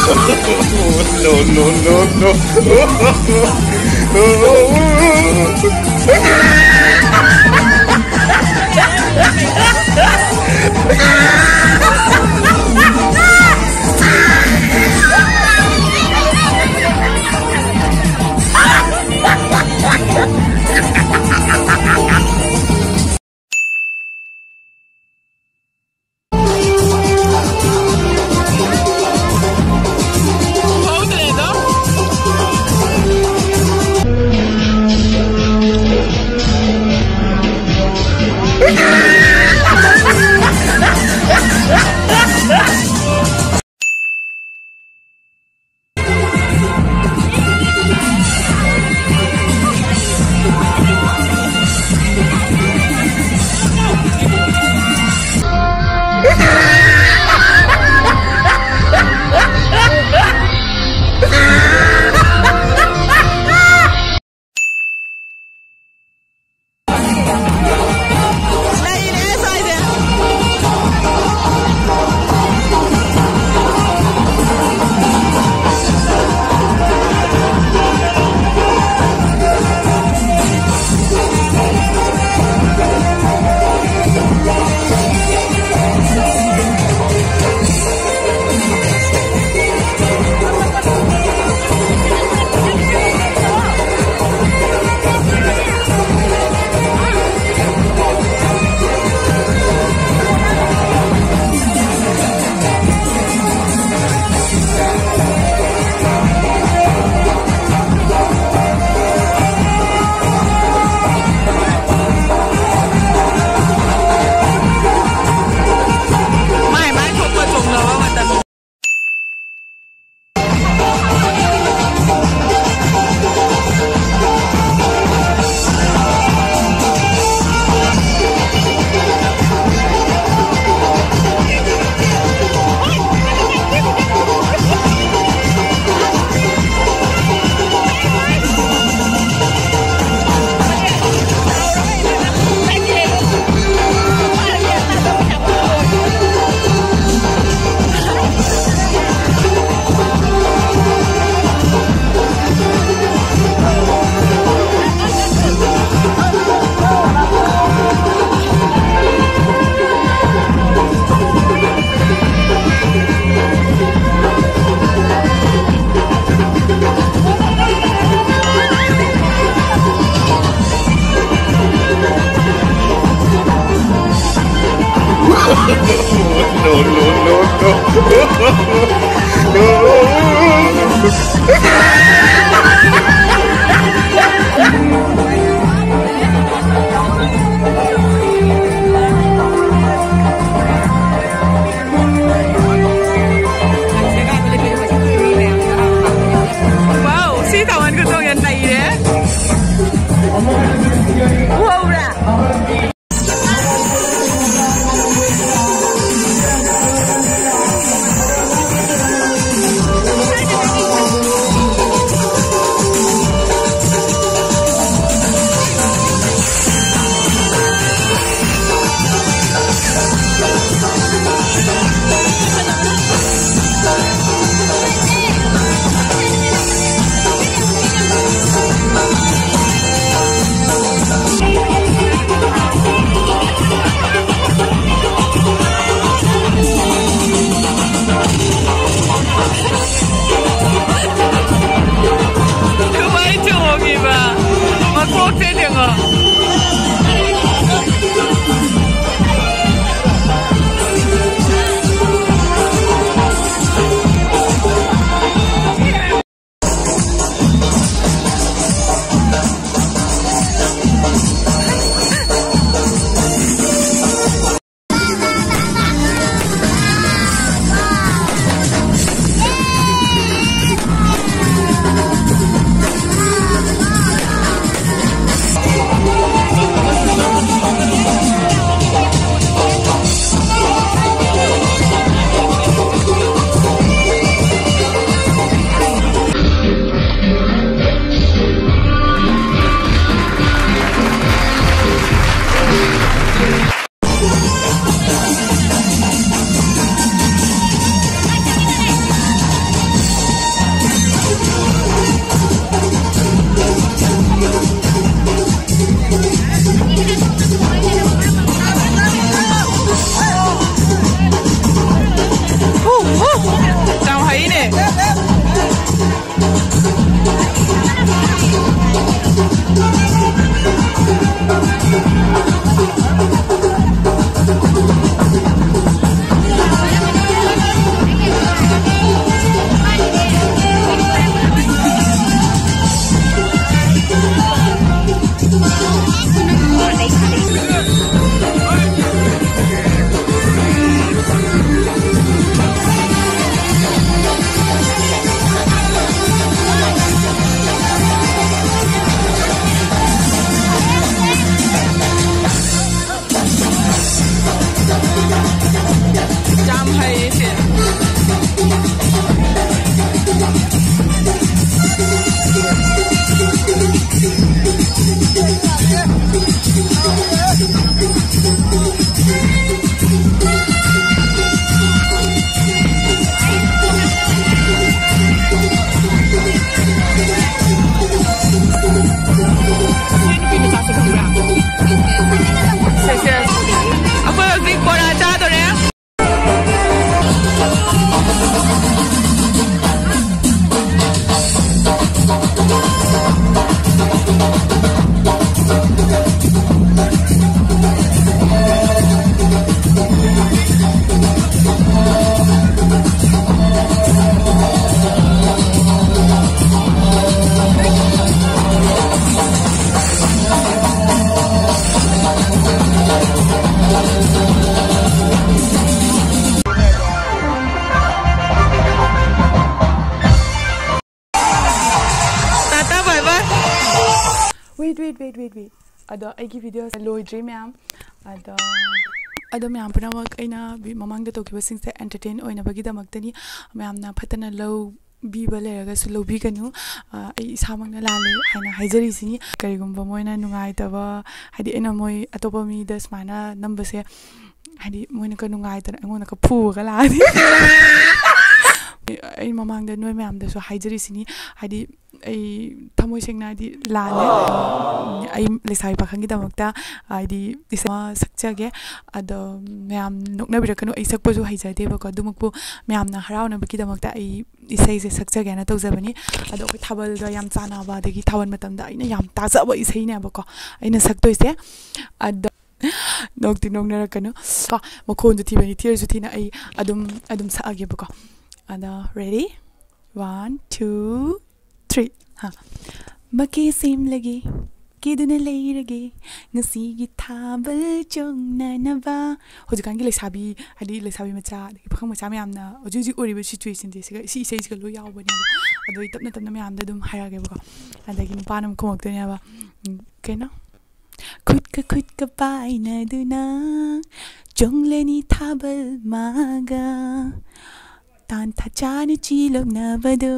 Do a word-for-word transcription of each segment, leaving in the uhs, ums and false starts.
No, no, no, no. Wow, ꯁꯤ ꯊꯥꯕꯜ ꯈꯨꯆꯣꯡꯁꯦ ꯅꯩꯔꯦ꯫ ꯎꯍꯧꯕ꯭ꯔꯥ? Wait, wait, wait, wait. ꯑꯗꯣ ꯑꯩꯒꯤ ꯚꯤꯗꯤꯑꯣꯁꯦ ꯂꯣꯏꯗ꯭ꯔꯤ, ꯃꯌꯥꯝ꯫ ꯑꯗꯣ, ꯑꯗꯣ ꯃꯌꯥꯝ ꯄꯨꯝꯅꯃꯛ, ꯑꯩꯅ ꯚꯤ-, ꯃꯃꯥꯡꯗ ꯇꯧꯈꯤꯕꯁꯤꯡꯁꯦ entertain ꯑꯣꯏꯅꯕꯒꯤꯗꯃꯛꯇꯅꯤ꯫ ꯃꯌꯥꯝꯅ ꯐꯠꯇꯅ ꯂꯧꯕꯤꯕ ꯂꯩꯔꯒꯁꯨ ꯂꯧꯕꯤꯒꯅꯨ꯫ ꯑ, ꯑꯩ ꯏꯁꯥꯃꯛꯅ ꯂꯥꯜꯂꯦ ꯍꯥꯏꯅ ꯍꯥꯏꯖꯔꯤꯁꯤꯅꯤ꯫ ꯀꯔꯤꯒꯨꯝꯕ ꯃꯣꯏꯅ ꯅꯨꯡꯉꯥꯏꯇꯕ, ꯍꯥꯏꯗꯤ ꯑꯩꯅ ꯃꯣꯏ ꯑꯇꯣꯞꯄ ꯃꯤꯗ ꯁꯨꯃꯥꯏꯅ ꯅꯝꯕꯁꯦ, ꯍꯥꯏꯗꯤ ꯃꯣꯏꯅ ꯈꯔ ꯅꯨꯡꯉꯥꯏꯇꯅ ꯑꯩꯉꯣꯟꯗ ꯈꯔ ꯐꯨꯕꯒ ꯂꯥꯛꯑꯗꯤ꯫ ꯑꯩ ꯃꯃꯥꯡꯗ ꯅꯣꯏ ꯃꯌꯥꯝꯗꯁꯨ ꯍꯥꯏꯖꯔꯤꯁꯤꯅꯤ, ꯍꯥꯏꯗꯤ ꯑꯩ ꯊꯃꯣꯏ ꯁꯦꯡꯅ ꯍꯥꯏꯗꯤ ꯂꯥꯜꯂꯦ꯫ ꯑꯩ ꯂꯩꯁꯥꯕꯤ ꯄꯥꯈꯪꯒꯤꯗꯃꯛꯇ ꯍꯥꯏꯗꯤ ꯏꯁꯩ ꯑꯃ ꯁꯛꯆꯒꯦ꯫ ꯑꯗꯣ ꯃꯌꯥꯝ ꯅꯣꯛꯅꯕꯤꯔꯛꯀꯅꯨ, ꯑꯩ ꯁꯛꯄꯁꯨ ꯍꯩꯖꯗꯦꯕꯀꯣ꯫ ꯑꯗꯨꯃꯛꯄꯨ ꯃꯌꯥꯝꯅ ꯍꯔꯥꯎꯅꯕꯒꯤꯗꯃꯛꯇ ꯑꯩ ꯏꯁꯩꯁꯦ ꯁꯛꯆꯒꯦꯅ ꯇꯧꯖꯕꯅꯤ꯫ ꯑꯗꯣ ꯑꯩꯈꯣꯏ ꯊꯥꯕꯜꯒ ꯌꯥꯝ ꯆꯥꯟꯅꯕ, ꯑꯗꯒꯤ ꯊꯥꯕꯜ ꯃꯇꯝꯗ ꯑꯩꯅ ꯌꯥꯝ ꯇꯥꯖꯕ ꯏꯁꯩꯅꯦꯕꯀꯣ ꯑꯩꯅ ꯁꯛꯇꯣꯏꯁꯦ꯫ ꯑꯗꯣ ꯅꯣꯛꯇꯤ ꯅꯣꯛꯅꯔꯛꯀꯅꯨ꯫ ꯀꯣ, ꯃꯈꯣꯟꯁꯨ ꯊꯤꯕꯅꯤ, ꯊꯤꯔꯁꯨ ꯊꯤꯅ ꯑꯩ ꯑꯗꯨꯝ, ꯑꯗꯨꯝ ꯁꯛꯑꯒꯦꯕꯀꯣ꯫ ꯑꯗꯣ, ready? One, two, three. ꯍꯥ꯫ ꯃꯀꯦ ꯁꯦꯝꯂꯒꯦ, ꯀꯦꯗꯨꯅ ꯂꯩꯔꯒꯦ, ꯉꯁꯤꯒꯤ ꯊꯥꯕꯜ ꯆꯣꯡꯅꯅꯕ꯫ ꯍꯧꯖꯤꯛꯀꯥꯟꯒꯤ ꯂꯩꯁꯥꯕꯤ, ꯍꯥꯏꯗꯤ ꯂꯩꯁꯥꯕꯤ ꯃꯆꯥ, ꯑꯗꯒꯤ ꯄꯥꯈꯪ ꯃꯆꯥ ꯃꯌꯥꯝꯅ ꯍꯧꯖꯤꯛ ꯍꯧꯖꯤꯛ ꯑꯣꯏꯔꯤꯕ situationꯁꯦ, ꯁꯤꯒ, ꯁꯤ ꯏꯁꯩꯁꯤꯒ ꯂꯣꯏ ꯌꯥꯎꯕꯅꯦꯕ꯫ ꯑꯗꯣ ꯑꯩ ꯇꯞꯅ ꯇꯞꯅ ꯃꯌꯥꯝꯗ ꯑꯗꯨꯝ ꯍꯥꯏꯔꯛꯑꯒꯦꯕꯀꯣ꯫ ꯑꯗꯒꯤ ꯅꯨꯄꯥꯅ ꯑꯃꯨꯛ ꯈꯨꯝꯃꯛꯇꯣꯏꯅꯦꯕ, ꯎꯝ, ꯀꯩꯅꯣ? ꯈꯨꯠꯀ ꯈꯨꯠꯀ ꯄꯥꯏꯅꯗꯨꯅ ꯆꯣꯡꯂꯅꯤ ꯊꯥꯕꯜ ꯃꯥꯒ, ꯇꯥꯟ ꯊꯥ ꯆꯥꯅ ꯆꯤꯂꯣꯛꯅꯕꯗꯣ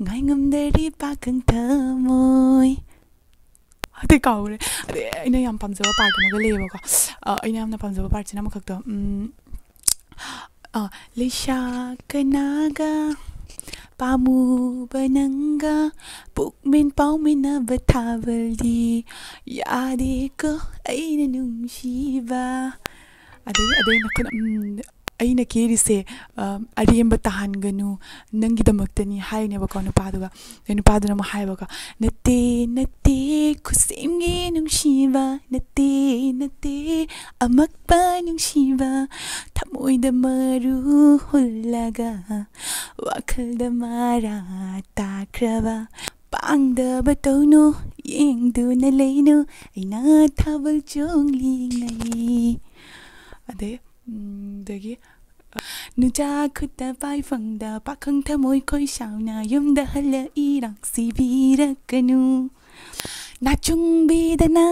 ꯉꯥꯏꯉꯝꯗꯔꯦ ꯄꯥꯈꯪ ꯊꯃꯣꯏ꯫ ꯑꯇꯩ ꯀꯥꯎꯈ꯭ꯔꯦ꯫ ꯑꯗꯩ ꯑꯩꯅ ꯌꯥꯝ ꯄꯥꯝꯖꯕ part ꯑꯃꯒ ꯂꯩꯌꯦꯕꯀꯣ꯫ ꯑ, ꯑꯩꯅ ꯌꯥꯝꯅ ꯄꯥꯝꯖꯕ partꯁꯤꯅ ꯑꯃꯈꯛꯇꯣ, ꯎꯝ, ꯑ, ꯂꯩꯁꯥ ꯀꯅꯥꯒ ꯄꯥꯝꯃꯨꯕ ꯅꯪꯒ ꯄꯨꯛꯃꯦꯟ ꯄꯥꯎꯃꯤꯟꯅꯕ ꯊꯥꯕꯜꯗꯤ ꯌꯥꯗꯦꯀꯣ ꯑꯩꯅ ꯅꯨꯡꯁꯤꯕ꯫ ꯑꯗꯩ, ꯑꯗꯩ ꯅꯈꯨꯠ, ꯎꯝ, ꯑꯩꯅ ꯀꯦꯔꯤꯁꯦ, ꯑ, ꯑꯔꯦꯝꯕ ꯇꯥꯍꯟꯒꯅꯨ, ꯅꯪꯒꯤꯗꯃꯛꯇꯅꯤ ꯍꯥꯏꯅꯦꯕꯀꯣ ꯅꯨꯄꯥꯗꯨꯒ꯫ ꯑꯗꯩ ꯅꯨꯄꯥꯗꯨꯅ ꯑꯃꯨꯛ ꯍꯥꯏꯕꯀꯣ, "ꯅꯠꯇꯦ, ꯅꯠꯇꯦ, ꯈꯨꯠꯁꯦꯝꯒꯤ ꯅꯨꯡꯁꯤꯕ, ꯅꯠꯇꯦ, ꯅꯠꯇꯦ, ꯑꯃꯛꯄ ꯅꯨꯡꯁꯤꯕ, ꯊꯃꯣꯏꯗ ꯃꯔꯨ ꯍꯨꯜꯂꯒ, ꯋꯥꯈꯜꯗ ꯃꯔꯥ ꯇꯥꯈ꯭ꯔꯕ, ꯄꯥꯡꯗꯕ ꯇꯧꯅꯨ, ꯌꯦꯡꯗꯨꯅ ꯂꯩꯅꯨ, ꯑꯩꯅ ꯊꯥꯕꯜ ꯆꯣꯡꯂꯤꯉꯩ"꯫ ꯑꯗꯩ, ꯎꯝ, ꯑꯗꯒꯤ, "ꯅꯨꯆꯥ ꯈꯨꯠꯇ ꯄꯥꯏꯐꯪꯗ ꯄꯥꯈꯪ ꯊꯃꯣꯏ ꯈꯣꯏ ꯁꯥꯎꯅ ꯌꯨꯝꯗ ꯍꯜꯂꯛꯏ ꯏꯔꯥꯡ ꯁꯤꯕꯤꯔꯛꯀꯅꯨ"꯫ ꯅꯥꯆꯨꯡꯕꯤꯗꯅ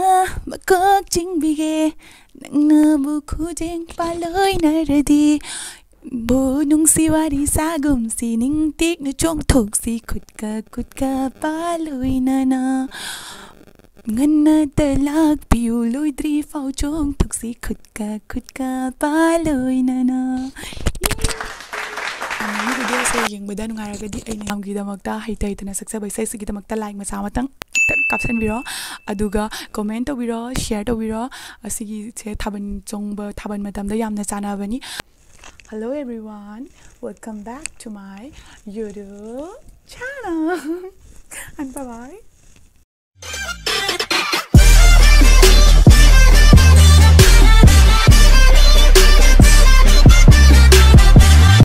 ꯃꯀꯣꯛ ꯆꯤꯡꯕꯤꯒꯦ, ꯅꯪꯅꯕꯨ ꯈꯨꯖꯦꯡ ꯄꯥꯜꯂꯣꯏꯅꯔꯗꯤ꯫ ꯕꯨ ꯅꯨꯡꯁꯤ ꯋꯥꯔꯤ ꯁꯥꯒꯨꯝꯁꯤ, ꯅꯤꯡꯇꯤꯛꯅ ꯆꯣꯡꯊꯣꯛꯁꯤ, ꯈꯨꯠꯀ ꯈꯨꯠꯀ ꯄꯥꯜꯂꯣꯏꯅꯅ꯫ ꯉꯟꯅꯇ ꯂꯥꯛꯄꯤꯌꯨ, ꯂꯣꯏꯗ꯭ꯔꯤ ꯐꯥꯎ ꯆꯣꯡꯊꯣꯛꯁꯤ, ꯈꯨꯠꯀ ꯈꯨꯠꯀ ꯄꯥꯜꯂꯣꯏꯅꯅ꯫ ꯌꯦꯡꯕꯗ ꯅꯨꯡꯉꯥꯏꯔꯒꯗꯤ ꯑꯩꯅ ꯃꯌꯥꯝꯒꯤꯗꯃꯛꯇ ꯍꯩꯇ ꯍꯩꯇꯅ ꯁꯛꯆꯕ ꯏꯁꯩꯁꯤꯒꯤꯗꯃꯛꯇ like ꯃꯆꯥ ꯑꯃꯇꯪ ꯀꯥꯞꯁꯟꯕꯤꯔꯣ, ꯑꯗꯨꯒ comment ꯇꯧꯕꯤꯔꯣ, share ꯇꯧꯕꯤꯔꯣ꯫ ꯑꯁꯤꯒꯤꯁꯦ ꯊꯥꯕꯜ ꯆꯣꯡꯕ, ꯊꯥꯕꯜ ꯃꯇꯝꯗ ꯌꯥꯝꯅ ꯆꯥꯟꯅꯕꯅꯤ꯫ Hello everyone, welcome back to my YouTube channel. And bye bye.